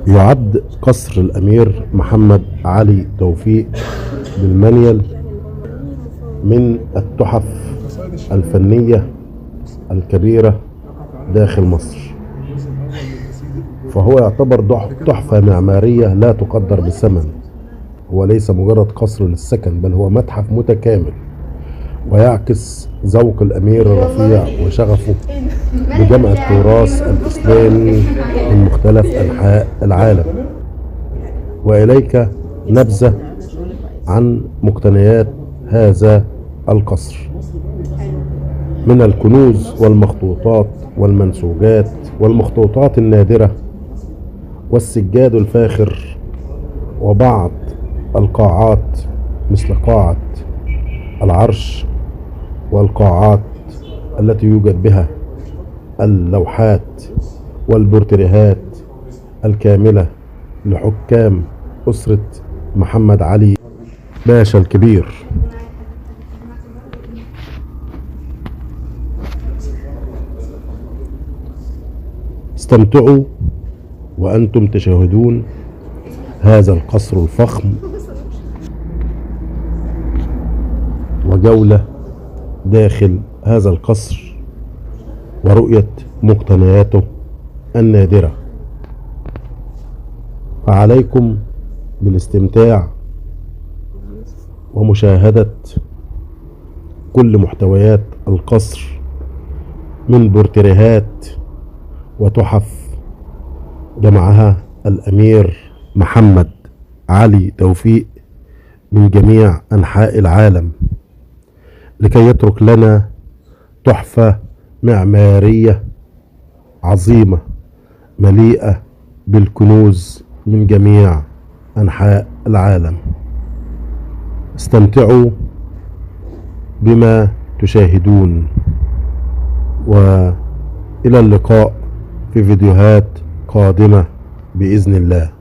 يعد قصر الأمير محمد علي توفيق بالمنيل من التحف الفنية الكبيرة داخل مصر، فهو يعتبر تحفة معمارية لا تقدر بالثمن. هو ليس مجرد قصر للسكن، بل هو متحف متكامل ويعكس ذوق الأمير الرفيع وشغفه بجمع التراث الإسلامي من مختلف أنحاء العالم. وإليك نبذة عن مقتنيات هذا القصر من الكنوز والمخطوطات والمنسوجات والمخطوطات النادرة والسجاد الفاخر، وبعض القاعات مثل قاعة العرش والقاعات التي يوجد بها اللوحات والبورتريهات الكاملة لحكام أسرة محمد علي باشا الكبير. استمتعوا وأنتم تشاهدون هذا القصر الفخم وجولة داخل هذا القصر ورؤية مقتنياته النادرة. فعليكم بالاستمتاع ومشاهدة كل محتويات القصر من بورتريهات وتحف جمعها الأمير محمد علي توفيق من جميع أنحاء العالم، لكي يترك لنا تحفة معمارية عظيمة مليئة بالكنوز من جميع أنحاء العالم. استمتعوا بما تشاهدون، وإلى اللقاء في فيديوهات قادمة بإذن الله.